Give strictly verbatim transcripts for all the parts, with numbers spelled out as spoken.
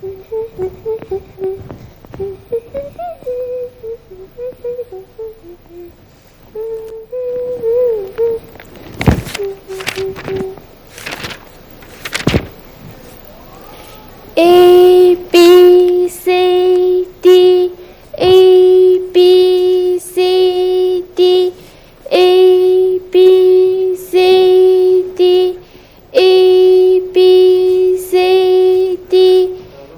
A B C D, A B C D, A B C D, A B C D,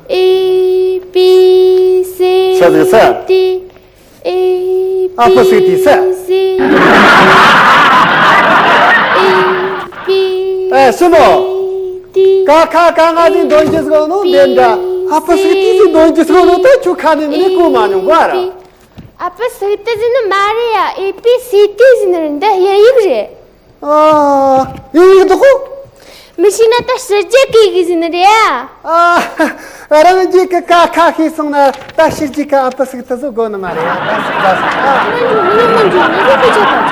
A B C D, ཆ་ཟིག་ས། A ཨ་ཕ་སི་ཏི་ས། B C A B ཨེ་སུ་མོ། C D ཀ་ཁ་ག་ང་ཟིག་འདོན་གྱི་ཟིག་ནོ་འདི་འདྲ། ཨ་ཕ་སི་ཏི་ཟིག་འདོན་གྱི་ཟིག་ནོ་ད་ཁྱོད་ཁ་ནས་མི་ནི་གོ་མ་མྱོང་བ་ར། ཨ་ཕ་སི་ཏི་ཟིག་ནི་མ་རེད་ཡ། A B C D ཟིག་ནི་རེད། འདི་དབྱིན་ཡིག་རེད། ཨ། དབྱིན་ཡིག་འདུག་གོ། མི་ཤེས་ན་ད་ཕྱི་རྒྱལ་གི་ཡི་གེ་ཟིག་ནི་རེད་ཡ། ཨ། རང་རྒྱལ་གི་ཀ་ཁ་ཤེས་སོང་ན་ད་ཕྱི་རྒྱལ་གི་ཨ་ཕ་སི་ཏི་ཟིག་དགོས་ནི་མ་རེད་ཡ། ད་སུ་ད་སུ། ཨ། མི་འཇུག་མི་འཇུག་མི་འཇུག་དེ་དགོས་ཆེ་ད།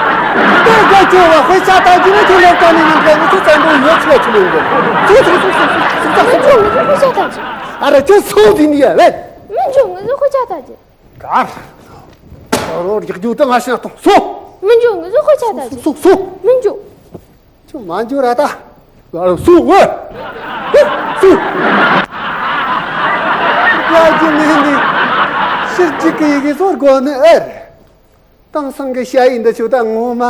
དེ་དགོས་ཆེ་བ་དཔེ་ཆ་ལྟ་རྒྱུ་ནི་དེ་ལས་ཀ་ནི་ནང་གི་ནི་ཚོ་བཙན་པོ་ཡོད་ཆེ་ཆེ་མི་འདུག་ཚོ་ཚོ་ཚོ་ཚོ་ཚོ་ཚོ་ཚོ། མི་འཇུག་མི་འཇུག་དཔེ་ཆ་ལྟ་རྒྱུ། ཨ་ར་ཁྱོད་སུ་ཟིག་ནི་ཡ་ལེ། མི་འཇུག་མི་འཇུག་དཔེ་ཆ་ལྟ་རྒྱུ། གར། རོ་རྒྱག་རྒྱུ་དང་ང་ཤི་ན་གཏོང་སོ། མི་འཇུག་ངུ་ཟོ་ཁོ་ཆ་ད་ཅི། སོ་སོ། མི་འཇུག་ཁྱོད་མ་འཇུག་ར་ད། གར་སོ་ངུ། སོ། ཡ་ཅི་མི་འདི། ཕྱིར་ཅིག་གི་ཡི་གེ་ཚོར་དགོ་ནི་ཨེ་རེད། དེང་སང་གི་ཞ་ཡི་འདི་ཆུ་ད་ངོ་མ།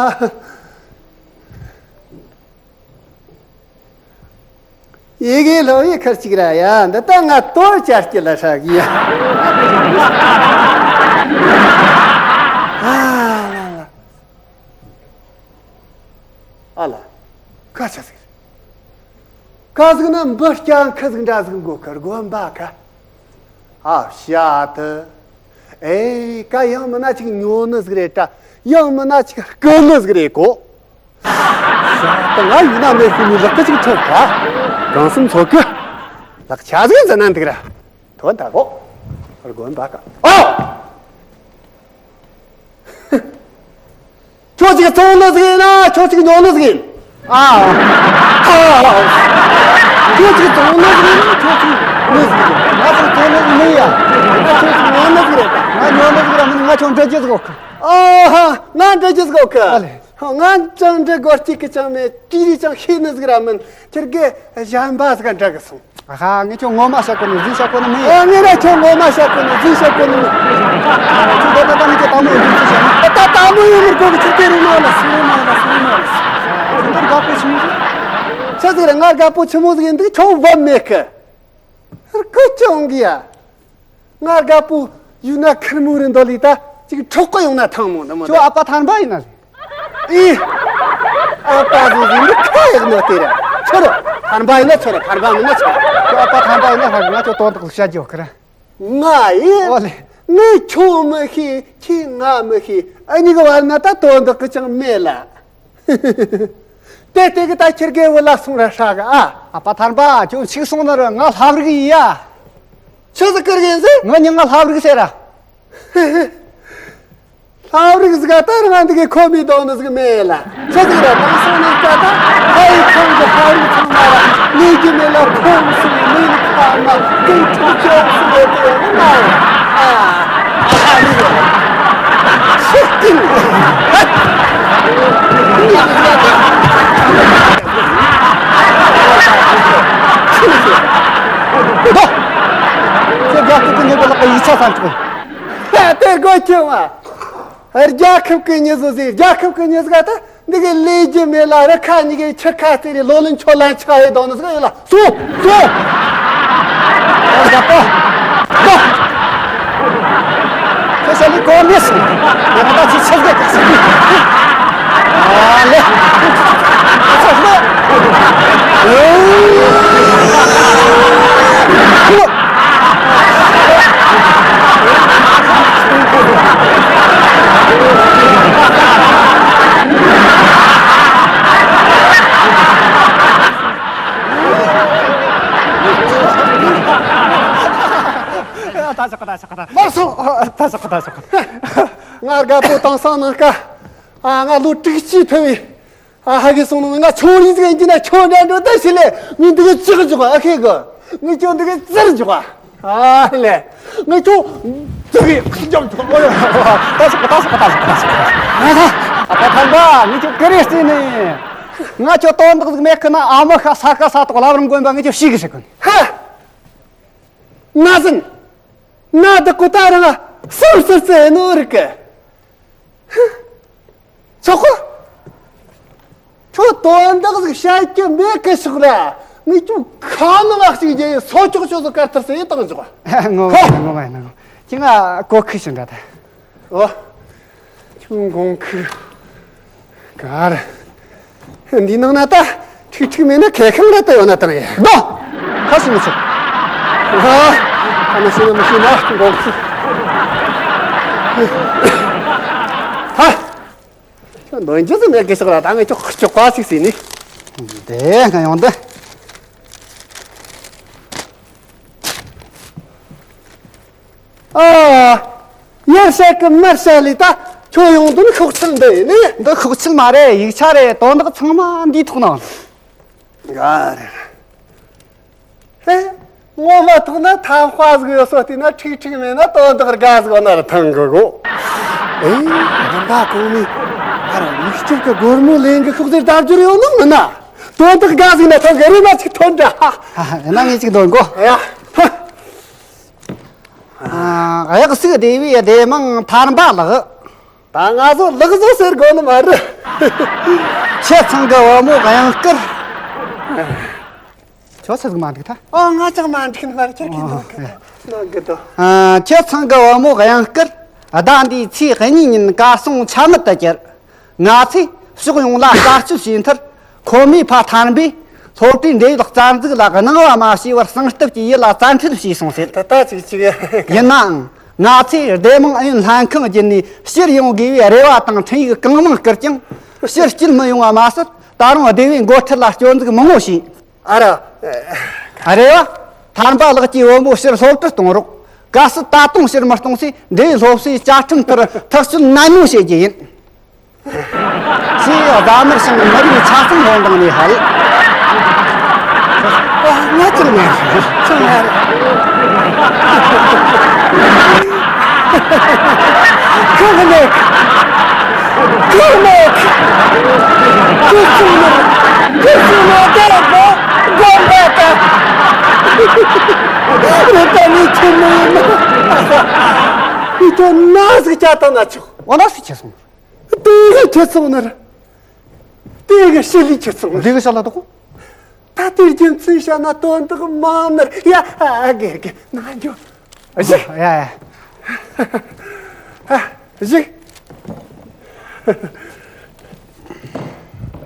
ཡི་གེ་ལྷོ་ཡི་ཁར་ཅིག་ར་ཡ། འདི་ལྟ་ང་དོར་བཅར་སྐྱེ་ལ་ཧྲ་གི་ཡ། ཨ་ལ་ལ། ཨ་ལ། ཁ་ཆ་ཟིག་ཁ་ཟིག་ན་འབུ་སྐྱ་ཁ་ཟིག་འདྲ་ཟིག་མགོ་ཁར་དགོན་པ་ཁ། ཨ་བྱ་དུ། ཨེ་ཀ་ཡང་མིན་ན་ཅིག་ཉོ་ནི་ཟིག་རེད་ད། ཡང་མིན་ན་ཅིག་རྐུ་ནི་ཟིག་རེད་གོ། ཤ་སྟག་ང་ཡིན་ན་མེད་ཤི་ནི་ལག་ཏུ་ཅིག་ཐོབ་ག་གང་སུམ་ཚོགས་གི། ལག་ཆ་ཟིག་འཛིན་ན་འདུག་ར། ཐོན་ད་གོ། རྒོན་པ་ཀ། ཨོ། ཁྱོད་ཅིག་བཙོང་ནི་ཟིག་ཡིན་ན་ཁྱོད་ཅིག་ཉོ་ནི་ཟིག་ཡིན། ཨ། ཨ། ཁྱོད་ཅིག་བཙོང་ནི་ཟིག་ཡིན་ན་ཁྱོད་ཅིག་ཉོ་ནི་ཟིག་ཡིན། ང་ཅིག་བཙོང་ནི་ཟིག་མིན་ཡ། ང་ཁྱོད་ཅིག་ཉོ་ནི་ཟིག་རེད། ང་ཉོ་ནི་ཟིག་ར་མིན། ང་ཁྱོད་འདྲི་རྒྱུ་ཟིག་ཡོད་གི། ཨ་ཧ། ང་འདྲི་རྒྱུ་ཟིག་ཡོད་གི། ཨ་ལེ། ང་ཅང་འདྲི་དགོས་གཅིག་གི་ཅང་མེད། ཏི་རི་ཅང་ཤེས་ནི་ཟིག་ར་མིན། ཁྱེད་ཀྱི་གཞན་པ་ཟིག་ག་འདྲི་གི་སོང་། ཨ་ཧ། ངས་ཁྱོད་ངོ་མ་བཤད་གོ་ནི་རྫུན་བཤད་གོ་ནི་མིན། ཨ། ངས་ར་ཁྱོད་ངོ་མ་བཤད་གོ་ནི་རྫུན་བཤད་གོ་ནི་མིན། ཁྱོད་འདི་ད་ལྟ་ངས་ཁྱོད་དལ་མོ་ཡིན་རྫུན་བཤད་ནི། ད་དལ་མོ་ཡིན་མི་དགོས་གི། ཁྱོད་དེ་རུ་མ་ལ་སུ་རུ་མ་ལ་སུ་རུ་མ་ལ། ཁྱོད་འདི་རྒད་པོ་ཆི་མོ་ཟིག་ཆི་ཟིག་རེད། ང་རྒད་པོ་ཆི་མོ་ཟིག་ཡིན་འདུག་ཁྱོད་བབ་མེད་གི། རྐུ་ཅོང་གི་ཡ། ང་རྒད་པོ་ཡུལ་ན་ཁེར་མོ་རེད་འདོད་ལི་ད་ཅིག་འཕྲོག་གི་ཡོང་ན་ཐང་མོ་འདི་མོ། ཁྱོད་ཨ་ཕ་ཐར་པ་ཡིན་ན་རེད། ཨི། ཨ་ཕ་ཟིག་ཟིག་འདི་ཁ་ཡག་ནོ་དེ་རེད། ཆོ་རོ། ཐར་པ་ཡིན་ན་ཆོ་རོ། ཐར་པ་མིན་ན་ཆོ་རོ། ཁྱོད་ཨ་ཕ་ཐར་པ་ཡིན་ན་ཧ་གི། ང་ཁྱོད་དོན་དག་བཤད་རྒྱུ་ཁི་ར། ང་ཨི། ཨོ་ལེ། ངས་ཁྱོད་མི་ཤེས། ཁྱེད་ང་མི་ཤེས། ཨ་གཉིས་ཀྱི་བར་ན་ད་དོན་དག་གི་ཅང་མེད་ལ། དེ་དེ་གི་ད་ཁྱེད་ཀའི་བུ་ལ་སོང་ར་ཧྲ་གི་ཨ། ཨ་ཕ་ཐར་པ། ཁྱོད་ཕྱུགས་སོང་ན་ར་ང་ལྷ་རིགས་ཡིན་ཡ། ཆི་ཟིག་ཀིར་ཡིན་ཟེ། ང་མྱིང་ང་ལྷ་རིགས་ཟེར་ར། ལྷ་རིགས་ཟིག་ད་རང་འདི་གི་ཁོ་མི་དོན་ནི་ཟིག་མེད་ལ། ཆི་ཟིག་ར་དང་སོང་ནི་ཀ་ད་ལྷ་ཡི་ཚང་གི་ལྷ་རིགས་ཚང་མ་ར་ལས་རྒྱུ་མེད་ལ་ཁོམ་སོང་ནི་ཁ་མ་ཀིང་ཁྲུ་ཅོག་སོང་ནི་དེ་ཡང་མ་རེད། ཨ། ཨ་ཧ་རི་རེད། ཤི་ཀིང་། ཧ། ཉག་ཟ་ད། ཁྱི་ཟེར། དེ་དོ། ཁྱེད་རྒྱ་སྐད་དུ་ཉོ་གི་ལག་གི་ཡིག་ཆ་ཚང་ཆོག་དེ་དགོས་ཁྱོད་མ། རྒྱལ་ཁབ་ཀྱི་མྱི་བཟོ་ཟིག་རྒྱལ་ཁབ་ཀྱི་མྱི་ཟིག་ད། འདི་གི་ལས་རྒྱུ་མེད་ལ་རི་ཁ་གཉིས་ཀའི་ཆུ་ཁ་ཟེར་རེ་ལོ་ལོན་ཆོ་ལན་ཆགས་ཡོད་དོ་ནི་ཟིག་ཡོད་ལ། སོ། སོ། ཨ་ཟ་པ། པ། ཁྱོད་ཤ་ལི་གོ་མེད་སོང་། ང་ད་ཆི་ཆི་ཟིག་ག་ཟིག་ཨ་ལེ། ཨ་ཚ་ཟིག་ད་ཆག་ད་ཆག་ད། མར་སོང་། ད་ཆག་ད་ཆག་ང་རྒད་པོ་དེང་སང་ནངས་ཀ་ཨ་ང་ལོ་དྲུག་ཅུ་ཐོན་བའི། ཨ་ཧ་གི་སོང་ནོ། ང་ཆུང་རིང་ཟིག་ཡིན་གྱི་ན་ཁྱོད་འདྲ་འགྲོ་ད་ཞི་ལེ། ངས་འདི་གི་ཅིག་འཇོག་ཨ་ཁེ་གི། ངས་ཁྱོད་འདི་གི་ཙིར་འཇོག་ཨ་ལེ། ངས་ཁྱོད་ཙི་གི་ཁྱོད་ཁྱོད་ཨོ་ཡ། ད་སོག་ད་སོག་ད་སོག་ད་སོག་ད་སོག་ད་ཐང་པ་ངས་ཁྱོད་ཀི་རེ་སྟེ་ནས། ང་ཁྱོད་དོན་དག་ཟིག་མེད་ཁི་ན་ཨ་མ་ཁ་ས་ཁ་ས་ཐོག་ལ་བར་མགོན་པ་ངས་ཁྱོད་ཤི་གི་ཧྲི་གོ་ནི། ཧ། ན་ཟིན། ན་དག་གོ་ད་རང་སུམ་སུར་ཙེ་ནོ་རིག་གི། ཆོག་གོ། ཁྱོད་དོན་དག་ཟིག་བཤད་རྒྱུ་མེད་གི་ཤོག་ར། ངས་ཁྱོད་ཁ་ནང་ང་ཞིག་རྒྱལ་ཡེ་སོ་ཅོག་ཅོག་ཟིག་དཀར་ཐར་སེ་ཡེ་བཏང་འཇོག་ངོ་མ་ངོ་མ་ངོ་མ། ཁྱེད་ང་གོ་ཁི་ཤི་འདྲ་ད། ཨོ། ཁྱོད་འགོང་ཁི། ག་རེ། འདི་ནང་ན་ད་ཁྲིག་ཁྲིག་མེད་ན་ཁེ་ཁང་ར་ད་ཡོད་ན་ད་རེད། ད། ཁ་ཤི་མི་ཤི། ཨ། ཁ་མི་ཤི་ན་མི་ཤི་ན་འགོང་ཁི། ཧ། ཁྱོད་འདོན་རྒྱུ་ཟིག་མེད་གི་ཤོག་ར། ད་ངས་ཁྱོད་ཁྱོད་ཀ་ཞིག་ཟིན་ནི། དེ་ང་ཡོང་དེ། ཨ། ཡར་བཤད་གི་མར་བཤད་ལས་ད་ཁྱོད་ཡོང་དོན་ཤོག་ཚིལ་འདི་ཡིན་ནི། འདི་ཤོག་ཚིལ་མ་རེད། ཡིག་ཆ་རེད། དོན་དག་ཚང་མ་འདིའི་ཐོག་ནང་། ག་རེ། ཧེ། ངོ་མ་ཐོག་ན་ཐབ་ཤ་ཟིག་ཡོད་སོ་བལྟས་ན་ཁྲིག་ཁྲིག་མེད་ན་དོན་དག་དགའ་ཟིག་ཡོད་ན་ར་ཐང་གི་གོ། ཨེ། རིམ་པ་གོང་མའི་ཨ་ར་མིག་ལྕིབས་ཀྱི་སྒོར་མོ་ལེན་གི་ཤོག་ཟེར་བརྡ་སྦྱོར་ཡོད་ནོ་མིན་ན། དོན་དག་དགའ་ཟིག་ན་ཐང་གི་རེ་མ་ཅིག་ཐོན་འདྲ། ཧ་ཧ། ཡིན་ན་ངས་ཅིག་འདོན་གོ། ཡ། ཧ། ཨ། གཡག་སུག་སྡེ་བའི་སྡེ་དམངས་ཐར་འབའ་ལགས། ད་ང་ཚོ་ལགས་བཟོ་ཟེར་དགོས་ནི་མ་རེད། ཁྱེད་ཚང་གི་བུ་མོ་གཡང་སྐར། ཁྱོད་ཚོ་ཟིག་མ་འགྲིག་ཐལ། ཨོ། ང་ཅང་མ་འགྲིག་ནི་མ་རེད། ཁྱེད་ཀྱིས་འདོན་གི་འདུག་འདོན་གི་འདུག་ཨ། ཁྱེད་ཚང་གི་བུ་མོ་གཡང་སྐར་ཟླ་འདིའི་ཚེས་གཉིས་ཉིན་གར་སོང་ཆ་མེད་དུ་གྱུར། ང་ཚོས་ཕྱོགས་ཡོངས་ལ་བཀའ་སྤྱོད་བྱས་མཐར། ཁོ་མོས་ཕ་ཐར་འབའ་སློབ་གྲྭའི་འབྲེལ་ཡོད་རྩ་འཛུགས་ལ་གནང་བ་མ་བྱས་པར་སྲུང་སྐྱོབ་ཀྱི་ཡུལ་ལ་བཙན་ཁྲིད་བྱས་སོང་ཟེར། ད་ལྟ་ཅིག་ཅིག་ཡིན་ནའང་། ང་ཚོས་སྡེ་དམངས་ཨུ་ཡོན་ལྷན་ཁང་བརྒྱུད་ནས་ཕྱིར་ཡོང་དགོས་པའི་རེ་བ་དང་འཕྲིན་ཡིག་གང་མང་བསྐུར་ཀྱང་ཕྱིར་སྐྱེལ་མི་ཡོང་བ་མ་ཟད། ད་རུང་སྡེ་བའི་འགོ་ཁྲིད་ལ་སྐྱོན་འཛུགས་མང་བོ་བྱས། ཨ་ར། རེ་བ། ཐར་འབའ་ལགས་ཀྱི་བུ་མོ་ཕྱིར་སློབ་གྲྭར་གཏོང་རོགས། གལ་སྲིད་ད་དུང་ཕྱིར་མི་གཏོང་ཚེ་འབྲེལ་ཡོད་སློབ་གསོའི་བཅའ་ཁྲིམས་ལྟར་ཐག་གཅོད་ནན་མོ་བྱེད་རྒྱུ་ཡིན། ཞེས་རྫ་དམར་ཞིང་མི་རིགས་ཆ་ཚང་ལྷན་ཁང་ནས་ཕུལ། ཨ། ང་ཅང་མ་རེད། ཅང་མ་རེད། ཁོ་གི་མེད། ཁོ་གི་མེད། ཁྱོད་ཚང་མར། ཁྱོད་ཚང་མར་དེ་རེད་པ། དགོངས་པ་ད། རེད་ད་ནི་ཁྱོད་མི་ཡིན་ན། ཁྱོད་ན་ཟིག་བྱས་བཏང་ན་ཆོག་འོ་ན་སུ་ཁྱེར་སོང་། དེ་གི་ཁྱེར་སོང་ནི་རེད། དེ་གི་ཤི་ལི་ཁྱེར་སོང་ནི་རེད། དེ་གི་ཤ་ལ་དོག་ད་དེ་རྒྱུ་མཚན་བཤད་ན་དོན་དག་མང་ནི་རེད། ཡ། ཨ། དགེ་དགེ་ན་འགྱོ། ཨ། ཞིག་ཡ་ཡ། ཨ། ཞིག་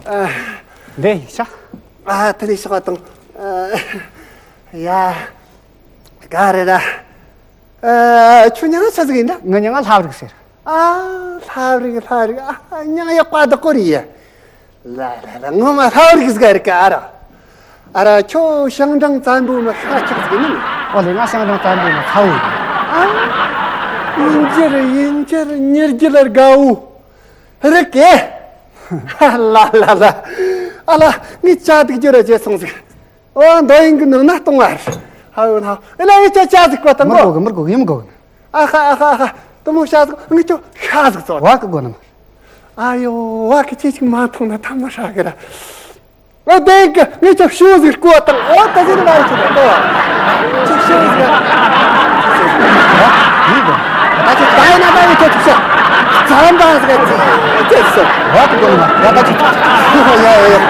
ཨ། འདི་ཡིན་ཤག་ཨ། དེ་ནས་ཤོག་དང་། ཨ། ཡ། ག་རེ་ར། ཨ། ཁྱོད་མྱིང་ང་ཆི་ཟིག་ཡིན་ད། ངའི་མྱིང་ང་ལྷ་རིག་ཟེར། ཨ། ལྷ་རིག་ལྷ་རིག་ཨ། མྱིང་ཡག་པ་འདི་ཀོ་རེད་ཡ། ལ་ལ་ལ། ངོ་མ་ལྷ་རིག་ཟིག་རིག་ག་ཨ་ར། ཨ་ར། ཁྱོད་ཞིང་འབྲོག་བཙན་པོ་ནི་ཤ་ཁྱག་ཟིག་ཡིན་ནམ། ཨོ་ལེ། ང་ཞིང་འབྲོག་བཙན་པོ་ནི་ཚ་བོ་ཡིན། ཨ། ཡིན་རྒྱུ་རེད། ཡིན་རྒྱུ་རེད། མྱི་རྒྱུད་ལ་དགའ་བོ་རིག་གེ་ལ་ལ་ལ། ཨ་ལ། ངས་ཇ་སྡུག་རྒྱུ་ར་བརྗེད་སོང་ཟིག་ཨོ། འདི་ཡིན་གི་ནང་ན་གཏོང་བ་རེད། ཧ་ཡོ་ན་ཧ། ཨེ་ལ། ངས་ཁྱོད་ཇ་ཟིག་བསྐོལ་དང་། མི་དགོས་གི། མི་དགོས་གི། ཡིན་མི་དགོས་གི། ཨ་ཧ་ཨ་ཧ་ཨ་ཧ། དུ་མོ་ཤ་ཟིག་ངས་ཁྱོད་ཤ་ཟིག་བཙོ། བ་གི་དགོས་ནི་མ་རེད། ཨ་ཡོ། བ་གི་ཁྱེད་ཅིག་མ་མཐོང་ན་ཐ་མ་ཧྲ་གི་ར། ཨོ། དེ་གི་ངས་ཁྱོད་ཤོ་ཟིག་བསྐོལ་དང་། ཨོ། ད་ཟིག་མ་རེད་ཁྱོད་ད་ཁྱོད་ཤོ་ཟིག་ཡིན་དགོས། ད་ཁྱོད་ད་ཡིན་ན་ད་ཡིན་ཁྱོད་ཐུག་ཤ། ཙམ་པ་ཟིག་ཙི་ཙི་ཟིག་བ་གི་དགོས་ནི་མ་རེད། ད་ཁྱོད་ཡ་ཡ་ཡ།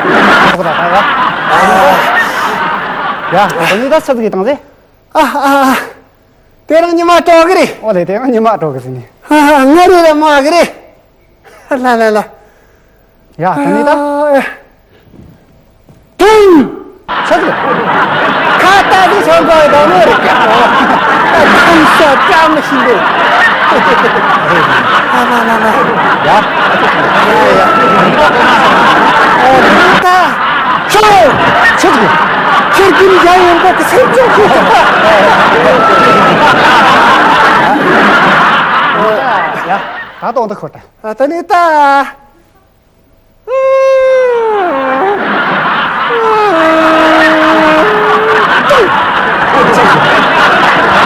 ཡ། ད་ནི་ད་ཆབ་ཟིག་བཏང་ཟེ། ཨ་ཨ་ཨ། དེ་རིང་ཉི་མ་དྲོ་གི་རེད། ཨོ་ལེ། དེ་རིང་ཉི་མ་དྲོ་གི་ཟེར་ནི། ཨ་ཨ། ང་རེ་རེ་མ་གི་རེད། ལ་ལ་ལ། ཡ། ད་ནི་ད། ཨ་ཨ། ཐུང་། ཆག་གི་ཁ་ཏ་དེ་ཆང་གོ་ཡི་དོ་ནོ་རེད་ཀ་ཐང་ས་ཀ་མི་ཤིན་དེ། ལ་ལ་ལ་ལ། ཡ། ཡ་ཡ། ཨ་ད། ཁྱོད། ཁྱོད་ཀྱིས། ཁྱེད་ཀྱིས་ཡ་ཡོང་གོ་གི་སེམས་ཅན་ཁྱོད་ཀྱིས། ཡ། ད་དོང་དུ་ཁོ་ད། ཨ་ད་ནི་ད། ཨ་ད་ནི་ད།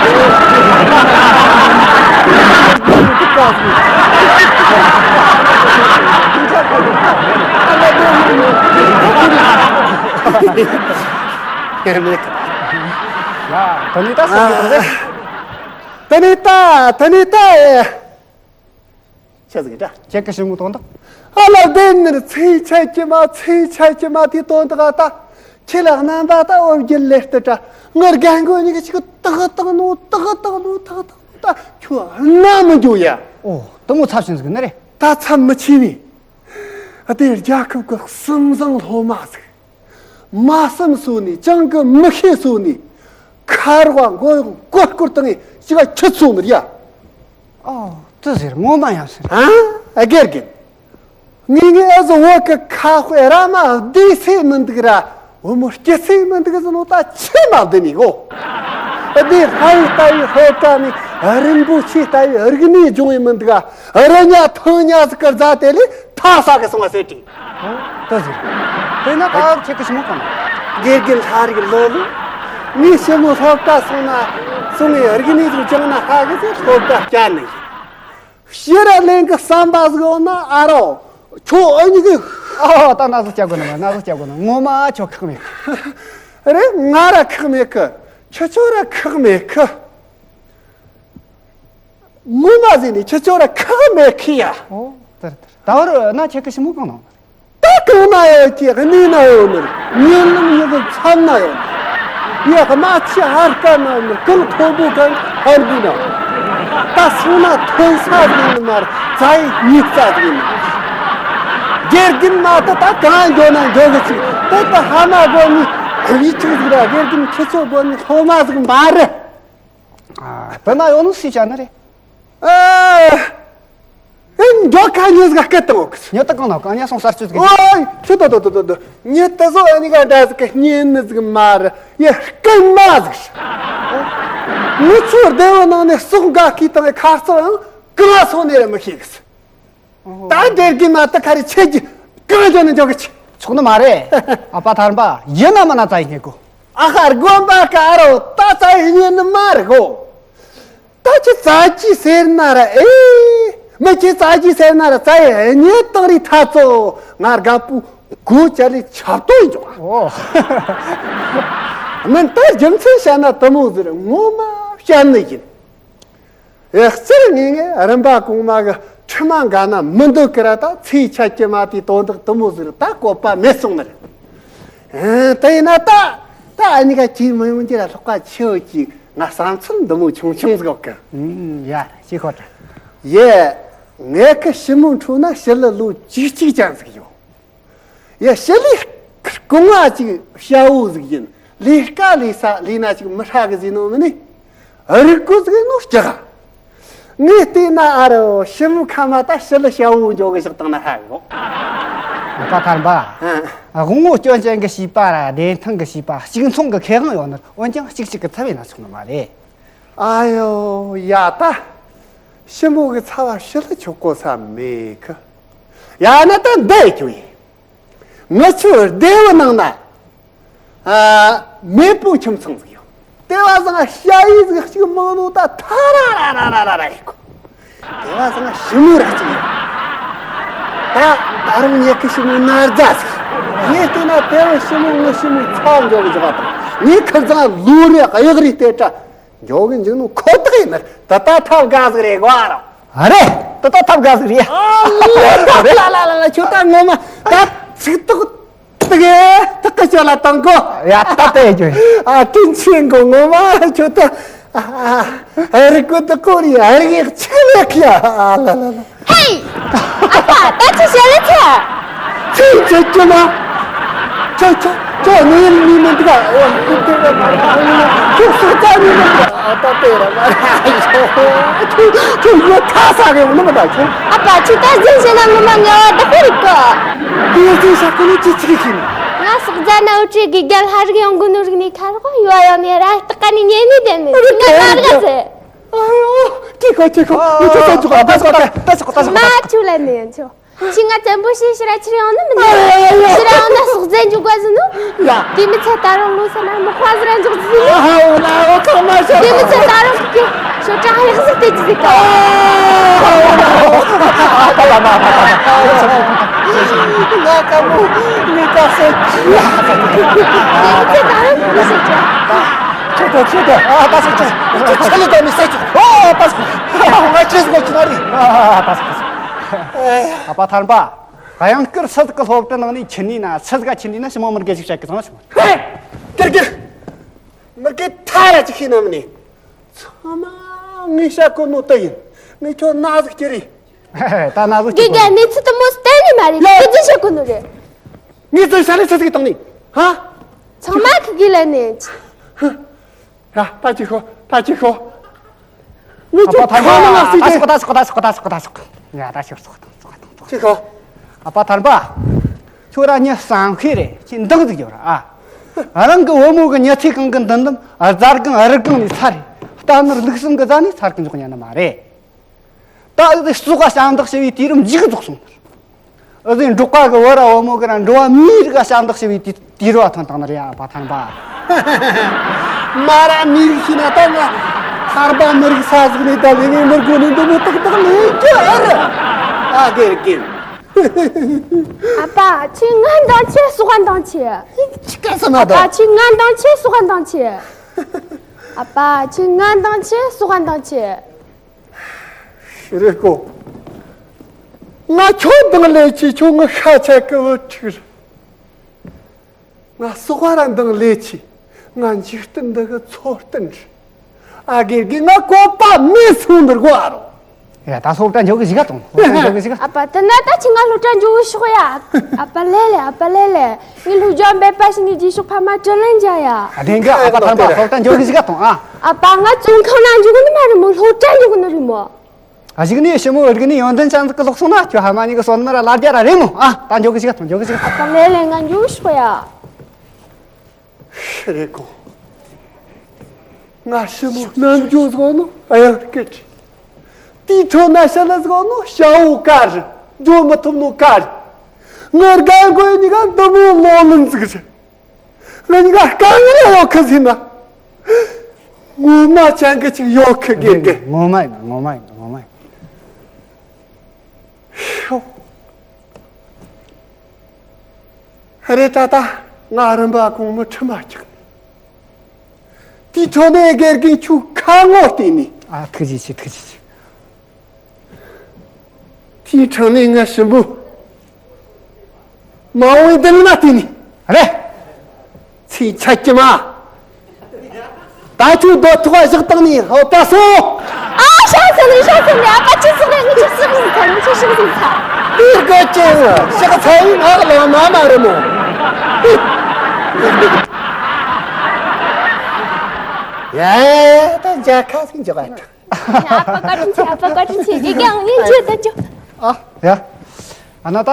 མེད་གི། ཡ། དེ་ནས་ད་སོང་གི་དང་། དེ་ནས་ད། དེ་ནས་ད། ཨེ། ཆི་ཟིག་འདྲ། ཁྱེད་ཀྱི་ཞི་མོ་དོན་དག་ཨ་ལ་བདེན་ནི་ཚེ་ཆད་ཀྱི་མ། ཚེ་ཆད་ཀྱི་མ་དེ་དོན་དག་ད། ཁྱེད་ལ་རྣམ་པ་ད་འོ་བརྒྱལ་ལེ་ལྟ་དྲ། ངར་རྒན་རྒོན་གཉིས་ཀྱི་ཅིག་ཏག་ཏག་ནོ་ཏག་ཏག་ནོ་ཏག་ཏག་ནོ་ད་ཁྱོད་ན་མི་འགྱོ་ཡ། ཨོ། དེ་མོ་ཚབས་ཆེན་ཟིག་ནི་རེད། ད་ཚབས་མི་ཆེ་ནི། ཨ་དེ་རྒྱལ་ཁབ་ཀྱི་སྲིད་བཟང་སློབ་མ་ཟིག་མ་བསམ་སོ་ནས། ཅང་གི་མི་ཤེས་སོ་ནས། ཁ་རོག་མགོ་གཡོག་མགོ་སྐོར་བཏང་ངས་ཅི་ག་ཁྱི་ཚོ་མི་ར་ཡ། ཨོ། དེ་ཟེར། ངོ་མ་ཡང་ཟེར། ཨ། ཨ་དགེ་རྒན། ངས་ངས་ཨ་ཟོ་བོད་གི་ཁ་དཔེ་ར་མ་བདེ་སེ་མི་འདུག་ར། བུ་མོ་སྐྱིད་སེ་མི་འདུག་ཟེར་ནོ་ད་ཆི་མ་བདེ་ནི་གོ། བདེ་ལྷ་ཡི་ལྟ་བུའི་སློབ་གྲྭ་ནས་རིན་པོ་ཆེ་ལྟ་བུའི་རིག་གནས་སྦྱོང་ཡི་མི་འདུག་ག་རི་ཉག་ཐང་ཉག་ཟིག་གི་རྫ་དེ་ལས་ཐ་ས་གི་སོང་བ་ཟེར་དྲིས། ཨོ། ད་ཟེར། དེ་ན་ད་ཁྱེད་ཀྱི་ཞི་མོ་གང་། དགེ་རྒན་ལྷ་རིག་ལོ་ལོ། ངའི་ཞི་མོ་སློབ་གྲྭ་སོང་ན་སོང་ངས་རིག་གནས་ཟིག་སྦྱངས་ན་ཧ་གི་ཟེར་སློབ་གྲྭ་བསྐྱལ་ནི་ཡིན། ཕྱི་ར་ལེན་གི་བསམ་པ་ཟིག་ཡོད་ན་ཨ་རོ། ཁྱོད་ཨ་ནི་གི། ཨ། ད་ན་ཟུག་སྐྱ་དགོས་ན་མ། ན་ཟུག་སྐྱ་དགོས་ན། ངོ་མ་ཁྱོད་ཁག་མེད་གི། རེད། ང་ར་ཁག་མེད་གི། ཁྱོད་ཁྱོད་ར་ཁག་མེད་གི། ངོ་མ་ཟིན་ནས་ཁྱོད་ཁྱོད་ར་ཁག་མེད་གི་ཡ། ཨོ། དེར་དེར། ད་བར་ན་ཁྱེད་ཀྱི་ཞི་མོ་གང་ནང་། ད་གང་ན་ཡོད་ཀྱི། གནས་ན་ཡོད་ནི། ཉིན་ལམ་ཉི་གི་མཚམས་ན་ཡོད་ནི། ཡ་གི་མ་ཆི་ཧར་ཀ་ན་ཡོད་ནི། གང་མཐོན་པོ་གང་ཧར་དུ་ན། ད་སོང་ན་ཐོན་ས་ཟིན་ནི་མ་རེད། རྩ་ཡི་ཉིས་རྩ་ཟིན་ནི། དགེ་རྒན་མ་ད་ད་གང་འགྱོ་ན་འགྱོ་གི་ཅིག་ད་ད་ཧ་མ་གོ་ནི་ཡི་ཆུ་ཟིག་ར། དགེ་རྒན་ཁྱི་ཆོ་གོ་ནི་སློབ་མ་ཟིག་མ་རེད། ཨ། དེ་ན་ཡོད་ནོ་སུས་བྱ་ནི་རེད། ཨ། ཨེ། མགྱོགས་ཁ་ཉིན་ཟིག་སྐད་བཏང་འོག་གི། ཉི་ད་གང་ན་གང་ཉ་སོང་གསར་གཅོད་ཟིག་ཨོའི། ཁྱོད་ད་ད་ད་ད་ད། ཉི་ད་སོ་ཨ་ནི་ག་འདྲ་ཟིག་གི་གཉེན་ནི་ཟིག་མ་རེད། ཡ་སྐད་མ་ཟིག་ངུ་ཆུ་སྡེ་བ་ནང་ནས་ཟོག་འགའ་ཁྱི་དང་ཁ་རྩང་ཡང་གང་སོང་ནས་ར་མི་ཤེས་གི། ད་དགེ་རྒན་མ་ད་ག་རེ་ཆེ་གི། གང་ཅན་ནི་འཇོག་གི་ཆི། ཆོག་ནི་མ་རེད། ཨ་ཕ་ཐར་པ་ཡིན་ན་མ་ན་ཙ་ཡི་ཉེ་གོ། ཨ་ཧ། དགོན་པ་ག་རོ་ད་ཙ་ཡི་ཉེ་ནི་མ་རེད་གོ། ད་ཁྱི་ཙ་གི་ཟེར་ན་ར་ཨེ། མི་ཁྱི་ཙ་གི་ཟེར་ན་ར་ཙ་ཡི་ཉེ་དང་རི་ཐ་ཚོ་ང་རྒད་པོ་གོ་ཅ་ལི་ཆབ་ཏོ་ཡིན་འཇོག་ཨོ། མིན་ད་རྒྱུ་མཚན་བཤད་ན་དུ་མོ་ཟེར། ངོ་མ་བཤད་ནི་ཡིན། ཨེ། སྤྱིར་ངས་ངས་རིམ་པ་གོང་མ་གི་ཁྲི་མ་འགའ་ན་མི་འདོད་ཀི་ར། ད་ཚེ་ཆད་ཀྱི་མ་དེའི་དོན་དག་དུ་མོ་ཟིག་ར་ད་བཀོད་པ་མེད་སོང་ནི་རེད། ཨེ། དེ་ཡིན་ན་ད་ད་ཨ་ནི་ག་ཅིག་མི་ཡོང་རྒྱུ་ར་ལྷག་པ་ཆེ་བོ་ཅིག་ང་བསམ་ཚུལ་འདི་མོ་ཆུང་ཆུང་ཟིག་ཡོད་གི། ཨུམ། ཡ་ཤི་ཁོ་ཏྲ། ཡེ། ངས་ཁི་ཞི་མོ་འཕྲོ་ན་ཞི་ལི་ལོ་བཅུ་གཅིག་ཅན་ཟིག་ཡོད། ཡ་ཞི་ལི་རྐང་བ་ཅིག་ཤ་བོ་ཟིག་ཡིན། ལས་ཀ་ལས་ས་ལས་ན་ཅིག་མི་ཧྲ་གི་ཟིན་ནོ་མིན་ནི། རིག་གོ་ཟིག་ནོ་སྐྱག་ངས་བལྟས་ན་ཨ་རོ་ཞི་མོ་ཁ་མ་ད་ཞི་ལི་ཤ་བོ་འཇོག་གི་ཞག་བཏང་ན་ཧ་གོ། ད་ཐར་པ། ཨ། དབང་བོ་སྐྱོན་ཅན་གྱི་བྱིས་པ་ར་བདེན་ཐང་གི་བྱིས་པ་གཅིག་མཚུངས་ཀྱི་ཁེ་དབང་ཡོད་ནི། འོན་ཀྱང་གཅིག་གཅིག་གི་ཚབ་ཡིན་ན་ཆོག་ནི་མ་རེད། ཨ་ཡོ་ཡ། ད་ཞི་མོ་གི་ཚབ་བ་ཞི་ལི་ཆོག་གོ་ས་མེད་གི། ཡ་ན་ད་འདི་ཁྱོད་ཡིན། ངི་ཆོའི་སྡེ་བའི་ནང་ན། ཨ། མེས་པོ་ཁྱིམ་ཚང་ཟིག་ཡོད། དེ་བ་ཚང་ཤ་ཡི་ཟིག་གཅིག་མང་ནོ་ད་ཐ་ར་ར་ར་ར་ར་ཡི་གོ། དེ་བ་ཚང་ཞི་མོ་ར་གཅིག་ཡོད། ད་ད་རུང་ཉེ་ཁི་ཞི་མོ་ན་རྫ་ཟིག་ངས་བལྟས་ན་དེ་བ་ཞི་མོ་ངི་ཞི་མོའི་ཚབ་འཇོག་གི་འཇོག་པ་དང་། ངས་ཁིར་ཚང་ལོ་རེ་གཡག་རེ་སྟེར་དྲ། འཇོག་གི་འཇུག་ནོ་ཁོ་ཐག་ཡིན་ནི། ད་ད་ཐབས་དགའ་ཟིག་རེད་གོ་ཨ་རོ། ཨ་རེད། ད་ད་ཐབས་དགའ་ཟིག་རེད། ཨ་ལ་ལ་ལ་ལ། ཁྱོད་ད་ངོ་མ་ད་ཚིག་ཐོག་ཏུ་གེ་ཐག་གི་ཆོད་ལ་བཏང་གོ། ཡ་ད་ད་ཡ་ཁྱོད། ཨ་དྲིན་ཆེན་གོ། ངོ་མ་ཁྱོད་ད། ཨ་ཨ་རི་ཀོ་ད་ཀོ་རི་ཨ་རི་གི་ཆི་ལེ་ཁི་ཡ། ཨ་ལ་ལ་ལ། ཧེ། ཨ་ཕ། ད་ཅི་བྱེད་ལེ་ཚེ། ཚེ་ཚེ་ཅི་མ། ཅོ་ཅོ་ཅོ་ནི་ནི་མི་འདུག་ག་ཁྱོད་སོ་ཙ་ནི་མི་འདུག་ག་ཨ་ད་དེ་ར་མ་ར། ཁྱོད་ཁྱོད་ཡོད་ཐ་ས་གི་ཡོང་ནི་མི་འདུག་ཁྱོད། ཨ་ཕ། ཁྱོད་ད་རྫུན་བཤད་ན་ངོ་མ་ངལ་བ་བདག་པོ་རིག་གི། དེ་རྫུན་བཤད་གོ་ནི་ཅི་ཅི་གི་ཁྱིམ། ང་ཟོག་རྫ་ན་འུ་ཅེ་གི་རྒྱལ་ཧ་རིག་ཡོང་གོ་ནོ་རིག་ནི་ཁ་རོག་ཡོད་ཡོང་ནི་ར་སྟག་ནི་ཉེ་ནི་དེ་ནི་ང་མ་ར་ཟེ། ཨ་ཡོ། ཅི་གོ་ཅི་གོ་ཨུ་ཅི་ཅི་ཅི་གོ་ད་ཅི་གོ་ད་ད་ཅི་གོ་ད་ཅི་གོ་ད། མ་ཆུ་ལ་ནི་ཡང་ཆོ། ཁྱི་ང་བཙན་པོ་ཤེས་ཤི་ར་ཁྱི་ར་ཡང་ན་མི་ནི། ཁྱི་ར་ཡང་ན་སོག་རྫས་འཇུག་པ་ཟིན་ནོ། ཡ། དེ་མི་ཚད་ད་རུང་ལོ་ས་ན་མི་ཁ་ཟི་ར་འཇུག་ཟིན་ནོ། ཨ་ཧ་འོ་ན་འོ་ཚང་མ་ཤོག་དེ་མི་ཚད་ད་རུང་ཁྱི་ ཁྱོད་ཀྱང་ཡག་ཟིག་བལྟས་ཀྱི་ཟིག་ག་ང་དཀའ་མོ་ངས་ཀ་ཟེར། ཁྱོད་ད་རུང་ཁོ་ཟེར་ཀྱང་། ཁྱོད་ད་ཁྱོད་ད་ཨ་ད་ཟེར་ཀྱང་ཁྱོད་ཆ་ལས་ད་མི་ཟེར་ཀྱང་ཨ་ད་ཟེར་ང་ཅི་ཟེར་གོ་ཅི་ན་རེད། ཨ་ད་ཟེར་ཨ་ཕ་ཐར་པ། གཡང་དཀར་སི་ཟིག་གི་སློབ་གྲྭ་ནང་ནས་ཁྱེར་ནས་ན་སི་ཟིག་ག་ཁྱེར་ནས་ན་ཞི་མོ་མི་དགེ་ཞིག་བྱ་གི་ཚང་ཞི་མོ། ཧེ། ཀིར་ཀིར། མི་དགེ་ཐ་ར་ཅིག་ཤེས་ན་མི་ནི། ཚང་མ་ངས་བཤད་གོ་ནོ་དེ་ཡིན། ངས་ཁྱོད་ན་ཟིག་ཅི་རེད། ད་ན་ཟིག་ཅི་དགེ་རྒན་གནས་ཚུལ་དེ་མོ་གཏན་ནས་མ་རེད། ཡ། ཁྱོད་ཅི་བཤད་གོ་ནོ་རེད། ངས་ཚོས་བྱ་ལས་ཆི་ཟིག་བཏང་ནི། ཧ། ཚང་མ་ཁི་གི་ལ་ནས། ཡ་ད་ཅི་ཤོ་ད་ཅི་ཤོ། ངས་ཁྱོད་ཁ་ནང་ལ་སྲིད་ཀྱི། ད་ཤོག་ད་ཤོག་ད་ཤོག་ད་ཤོག་ད་ཤོག་ཡ་ད་ཤོག་ཤོག་ད་ཤོག་ད་ཤོག་ཅི་ཤོ། ཨ་ཕ་ཐར་པ། ཁྱོད་ར་མྱི་བསམ་ཤེས་རེད། ཁྱེད་འདང་ཟིག་རྒྱོབ་ར་ཨ། རང་གི་བུ་མོ་གི་མྱི་ཚེ་གང་གི་མདུན་ལམ་ཨ་རྫ་གང་ཨ་རི་གང་ནས་ཚར་རེད། རྟ་ནོར་ལུག་གསུམ་གི་རྫ་ནས་ཚར་གི་འཇོག་ཉན་ནི་མ་རེད། ད་ཨ་ཟི་ཟོག་ག་ཞབས་འདེགས་ཞུ་བའི་དུས་རིམ་མཇུག་རྫོགས་སོང་། ཨ་ཟི་འབྲོག་པ་གི་བུ་ར་བུ་མོ་གི་ར་འགྲོ་བ་མིའི་རིགས་ཀ་ཞབས་འདེགས་ཞུ་བའི་དུས་དུས་རབས་ཐོན་བཏང་ནི་རེད་ཨ་ཕ་ཐར་པ། མ་ར་མི་རིགས་ཤི་ན་ད་ང་ཐར་པ་མི་རིགས་ས་ཟིག་ནས་ད་ལས་ངའི་མི་རྒོ་ནས་འདི་མོ་ཏག་ཏག་ལས་རྒྱུ་ཨ་ར་ཨ་དགེ་རྒན། ཨ་ཕ་ཁྱེད་ང་འདང་ཆེ་སོག་ག་འདང་ཆེ། ཅི་ཀ་ས་མ་ཨ་ད། ཕ་ཁྱེད་ང་འདང་ཆེ་སོག་ག་འདང་ཆེ། ཨ་ཕ་ཁྱེད་ང་འདང་ཆེ་སོག་ག་འདང་ཆེ། ཤི་རེ་ཀོ། ང་ཁྱོད་འདང་ལས་ཆེ་ཁྱོད་ང་ཤ་ཆད་ཀི་བུ་ཁྲིག་རེད། ང་སོག་པ་ར་འདང་ལས་ཆེ། ང་འཇིག་རྟེན་འདི་གི་འཚོ་རྟེན་རེད། ཨ་དགེ་རྒན་ང་བཀོད་པ་མེད་སོང་འདིར་གོ་ཨ་རོ། ཡ་ད་སློབ་གྲྭ་འཇོག་གི་ཞིག་ག་དང་། སློབ་གྲྭ་འཇོག་གི་ཞིག་ག་ཨ་ཕ་དེ་ན་ད་ཁྱེད་ང་སློབ་གྲྭ་འཇོག་གི་ཤོག་ཡ། ཨ་ཕ་ལེ་ལེ་ཨ་ཕ་ལེ་ལེ། ངས་སློབ་སྦྱོང་འབད་པ་ཞིག་ནས་རྗེས་ཕྱོགས་ཕ་མ་དྲིན་ལན་འཇལ་ཡ། ཨ་དེང་གི་ཨ་ཕ་ཐར་པ་སློབ་གྲྭ་འཇོག་གི་ཞིག་ག་དང་ཨ། ཨ་ཕ་ང་བཙོན་ཁང་ན་འཇོག་གི་ནི་མ་རེད་མོ། སློབ་གྲྭ་འཇོག་གི་ནི་རེད་མོ། ཨ་གཞུག་ནས་ཞི་མོ་རིག་ནས་ཡོན་ཏན་ཅན་ཟིག་གི་ལོག་སོང་ན་ཁྱོད་ཕ་མ་གཉིས་ཀྱི་བསོད་ནམས་ར་ལ་རྒྱ་ར་རེད་མོ། ཨ་ད་འཇོག་གི་ཞིག་ག་དང་འཇོག་གི་ཞིག་ག་དང་། ཨ་ཕ་ལེ་ལེ་ང་འཇོག་ཤོག་ཡ། ཤི་རེ་ཀོ། ང་ཞི་མོ་རྣམ་འགྱུར་ཟིག་ནོ་ཨ་ཡང་སྐད་ཀྲི། དེའི་ཁྲོད་ན་ཤི་ལ་ཟིག་ནོ་ཤ་བོ་ཀ་རི་འགྲོ་མི་ཐུབ་ནོ་ཀ་རི། ངའི་རྒན་རྒོན་གཉིས་ཀ་འདི་མོ་ལོ་ལོན་ཟིག་རེད། ང་གཉིས་ཀ་དཀའ་ངལ་ཡོད་ཁི་ཟིན་ན། ངོ་མ་ཅན་གི་ཅིག་ཡོད་ཁི་དགེ་རྒན། ངོ་མ་ཡིན་ངོ་མ་ཡིན་ངོ་མ་ཡིན། ཧོ། ཧ་རེ་ད་ད་ང་རིམ་པ་གོང་མི་ཁྲི་མ་བཅུག་ནས། དེའི་ཁྲོད་ནས་དགེ་རྒན་ཁྱོད་ཁ་ངོ་བལྟས་ནས། ཨ་ཐུགས་རྗེ་ཆེ་ཐུགས་རྗེ་ཆེ། དེའི་ཁྲོད་ནས་ང་ཞིམ་པོ། མ་འོངས་འདི་ལ་ན་བལྟས་ནས། རེད། ཚེ་ཆད་ཀྱི་མ། ད་ཁྱོད་རྡོ་ཐོག་བཞག་བཏང་ནས་ཧོ་ད་སོང་། ཨ་ཤ་ཚ་ནི་ཤ་ཚ་ནི་ཨ་ཕ་ཅི་ཟིག་རེད། ངི་ཅི་ཟིག་ཟིག་ཚ་ངི་ཅི་ཟིག་ཟིག་ཚ། འདི་དགོད་ཅིང་ཤག་ཚ་ཡིན་ཨག་ལ་མ་མ་རེད་མོ། ཡ་ད་མཇལ་ཁ་ཟིག་འཇོག་ཨ། ཨ་ཕ་བཀའ་དྲིན་ཆེ། ཨ་ཕ་བཀའ་དྲིན་ཆེ། དགེ་རྒན་ངས་འཇོག་ད་འཇོག་ཨ་ཡ། ཨ་ན་ད།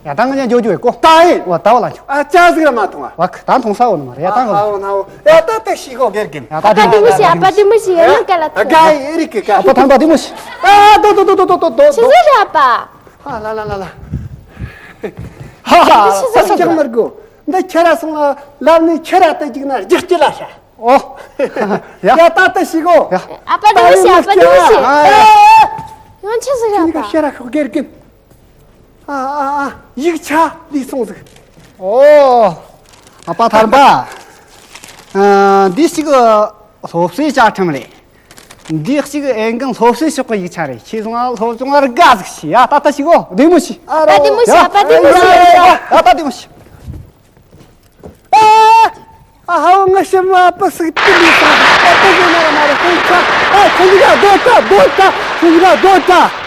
ཡ་ད་ང་ཉན་འཇོག་རྒྱུ་ཡོད་གོ་ད་ཡིན། བ་ད་བ་ལ་འཇོག་ཨ་ཅག་ཟིག་ར་མ་ཐོང་ཨ། བ་ད་མཐོང་ས་འོ་ནི་མ་རེད། ཡ་ད་ང་ཨ་འོ་ན་འོ། ཡ་ད་ད་ཤི་གོ་དགེ་རྒན། ཡ་ད་ཨ་ཕ་དེ་མོ་ཤི། ཨ་ཕ་དེ་མོ་ཤི། ཡ་ན་ཀ་ལ་ཐོང་། ཨ་ཡིན་ཨེ་རིག་གི་ཀ་ཨ་ཕ་ཐང་པ་དེ་མོ་ཤི། ཨ་ད་ད་ད་ད་ད་ད། ཆི་ཟིག་རེད་ཨ་ཕ། ཧ་ལ་ལ་ལ་ལ། ཧ་ཧ། ཆི་ཟིག་རེད་ཨ་ཕ། ཅང་མི་དགོས། འདི་ཁྱེད་ར་སོང་ལ་ལབ་ནས་ཁྱེད་ར་ད་འཇིག་ན་རྒྱག་ཅི་ལ་ཤ། ཨོ། ཡ། ཡ་ད་ད་ཤི་གོ་ཡ། ཨ་ཕ་དེ་མོ་ཤི། ཨ་ཕ་དེ་མོ་ཤི། ཨ་ཡ། ཡང་ཆི་ཟིག་རེད་ཨ་ཕ། ཁྱེད་ཀ་ཤེས་ར་ཤོག་དགེ་རྒན། ཨ་ཨ་ཨ། ཡིག་ཆ་ལས་སོང་ཟིག་ཨོ། ཨ་ཕ་ཐར་པ། ཨ་འདི་ཞིག་སློབ་གསོའི་བཅའ་ཁྲིམས་རེད། འདི་ཞིག་ཨེ་འགང་སློབ་གསོའི་ཕྱོགས་ཀྱི་ཡིག་ཆ་རེད། ཁྱེད་སོང་ང་སློབ་སྦྱོང་ཨར་དགའ་ཟིག་ཤི་ཡ། ད་ད་ཤི་གོ་བདེ་མོ་ཤི། ཨ་ད་བདེ་མོ་ཤི། ཨ་ཕ་བདེ་མོ་ཤི། ཡ་ད་བདེ་མོ་ཤི། ཨ་ཧ་ང་ཤི་མ་པ་སིག་ཏི་ལི་ས་ཨ་ཏི་ལི་ན་མ་རེ་ཧུ་ཆ། ཨ་ཁྱེད་ཀ་རྡོ་ཏྲ་རྡོ་ཏྲ། ཁྱེད་ཀ་རྡོ་ཏྲ།